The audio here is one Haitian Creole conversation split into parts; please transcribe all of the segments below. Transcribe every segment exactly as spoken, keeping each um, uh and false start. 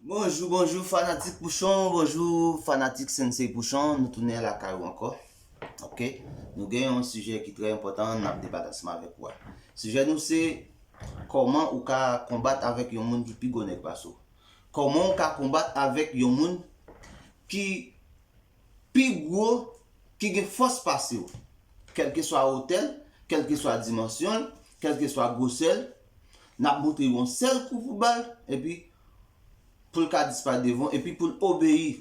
Bonjou, bonjou fanatik Pouchon, bonjou fanatik Sensei Pouchon, nou tounen lakay ou ankò. Ok, nou gen yon sijè ki trè enpòtan, n ap debate ansanm avèk ou a. Sijè nou se kòman ou ka konbat avèk yon moun ki pi gwo nèg pase w. Kòman ou ka konbat avèk yon moun ki pi gwo, ki gen fòs pase w. Kèlkeswa wotè l, kèlkeswa dimansyon l, kèlkeswa gwosè l, n ap montre w yon sèl kou pou ba l, epi pou l ka disparèt devan w, epi pou l obeyi.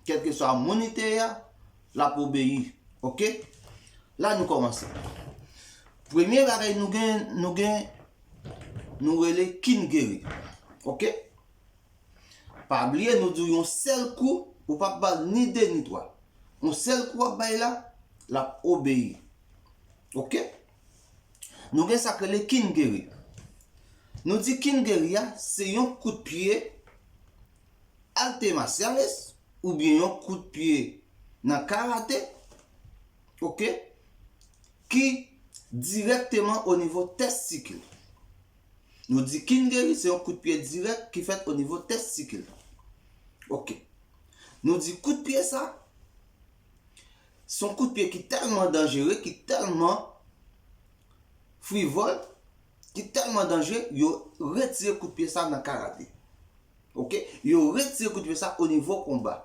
Kèlkeswa moun li te ye a, l ap obeyi. Ok? La nou kòmanse. Premye bagay nou gen, nou gen, nou rele King Geri. Ok? Pa bliye, nou di w yon sèl kou, ou p ap ba l ni de ni twa. Yon sèl kou w ap bay la, l ap obeyi. Ok? Nou gen sa k rele King Geri. Nou di King Geri a, se yon kout pye arte martiales oubyen yon kout pye nan karate, ok, ki dirèkteman o nivo tèstikil. Nou di King Geri se yon kout pye dirèk ki fèt o nivo tèstikil. Ok. Nou di kout pye sa, se yon kout pye ki tèlman danjere, ki tèlman frivòl, ki tèlman danjere, yo retire kout pye sa nan karate. Ok? Yo retire kout pye sa o nivo konba.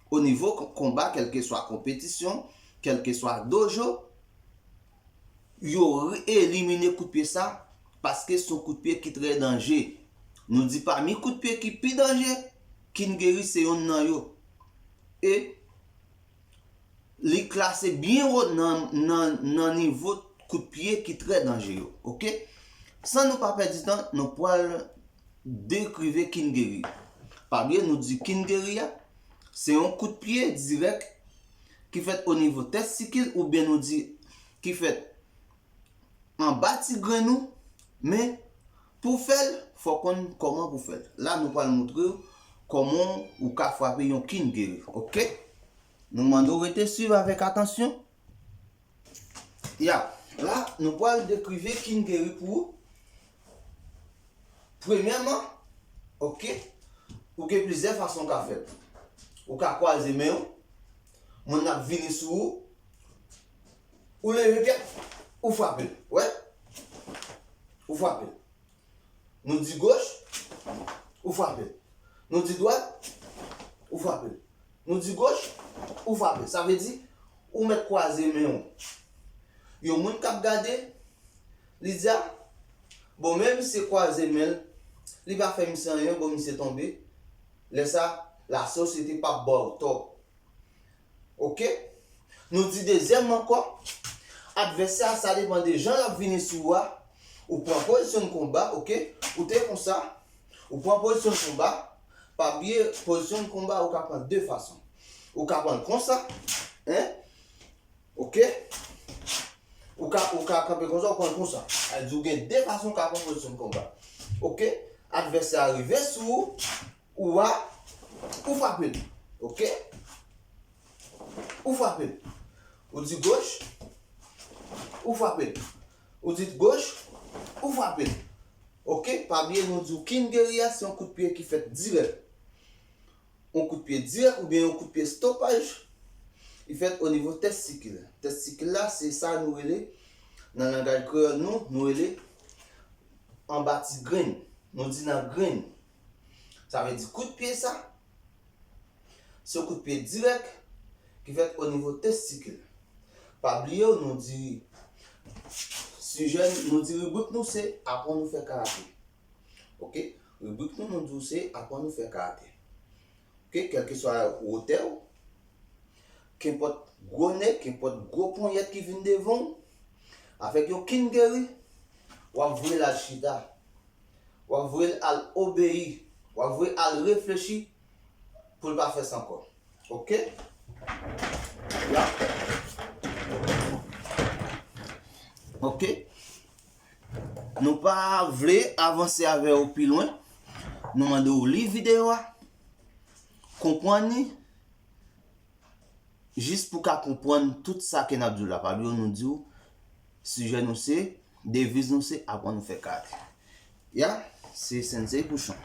O nivo ko-, konba, kèlkeswa konpetisyon, kèlkeswa dojo, yo re-, elimine kout pye sa, paske se yon kout pye ki trè danje. Nou di pami kout pye ki pi danje, King Geri se yonn nan yo. E li klase byen wo nan, nan, nan nivo kout pye ki trè danje yo. Ok? San nou pa pèdi tan, nou pral dekrive King Geri. Pa bliye, nou di King Geri a, se yon kout pye dirèk ki fèt o nivo tèstikil, oubyen nou di ki fèt anba ti grenn ou, men pou w fè l, fò w konn kòman pou w fè l. La, nou pral montre w kòman ou ka frape yon King Geri, ok? Nou mande w rete swiv avèk atansyon. Ya, la, nou pral dekrive King Geri pou ou. Premyèman, ok, ou gen plizyè fason w ka fè l. Ou ka kwaze men w, moun nan ap vini sou ou, ou leve pyè, ou frape l. Wè? Ou frape l. Nou di goch, ou frape l. Nou di dwat, ou frape l. Nou di goch, ou frape l. Sa vle di, ou mèt kwaze men w. Yon moun k ap gade, li di a, bon, men misye kwaze men l, li pa fè misye anyen, bon, misye tonbe. Lè sa, lasosyete p ap ba w tò. Ok? Nou di dezyèm ankò, advèsè a, sa depann de jan l ap vini sou ou a, ou pran pozisyon de konba, ok? Ou te konsa, ou pran pozisyon de konba, pa bliye, pozisyon de konba, ou ka pran de fason. Ou ka pran l konsa, en? Ok? Ou ka, ou ka kanpe konsa, ou pran l konsa. Sa vle di ou gen de fason ou ka pran pozisyon de konba. Ok? Advèsè a rive sou ou, ou a, ou frape l. Ok? Ou frape l. Ou di goch, ou frape l. Ou di goch, ou frape l. Ok? Pa bliye nou di w King Geri a, se yon kout pye ki fèt dirèk. Yon kout pye dirèk oubyen yon kout pye stopaj, li fèt o nivo tèstikil. Tèstikil la, se sa nou rele, nan langaj kreyòl nou, nou rele anba ti grenn. Nou di nan grenn. Sa vle di kout pye sa, se yon kout pye dirèk ki fèt o nivo tèstikil. Pa bliye w, nou di sijè, nou di ribrik nou se aprann ou fè karate. Ok? Ribrik nou, nou di w se aprann ou fè karate. Ok? Kèlkeswa wotè w, kenpòt gwo nèg, kenpòt gwo ponyèt ki vin devan w, avèk yon King Geri, w ap voye l al chita. W ap voye l al obeyi. W ap voye l al reflechi pou l pa fè sa ankò. Ok? Ya. Ok? Nou pa vle avanse avè w pi lwen. Nou mande w li videyo a, konprann li, jis pou w ka konprann tout sa ke n ap di w la. Pa bliye nou di w, sijè nou se, deviz nou se, aprann nou fè karate. Ya, se Sensei Pouchon.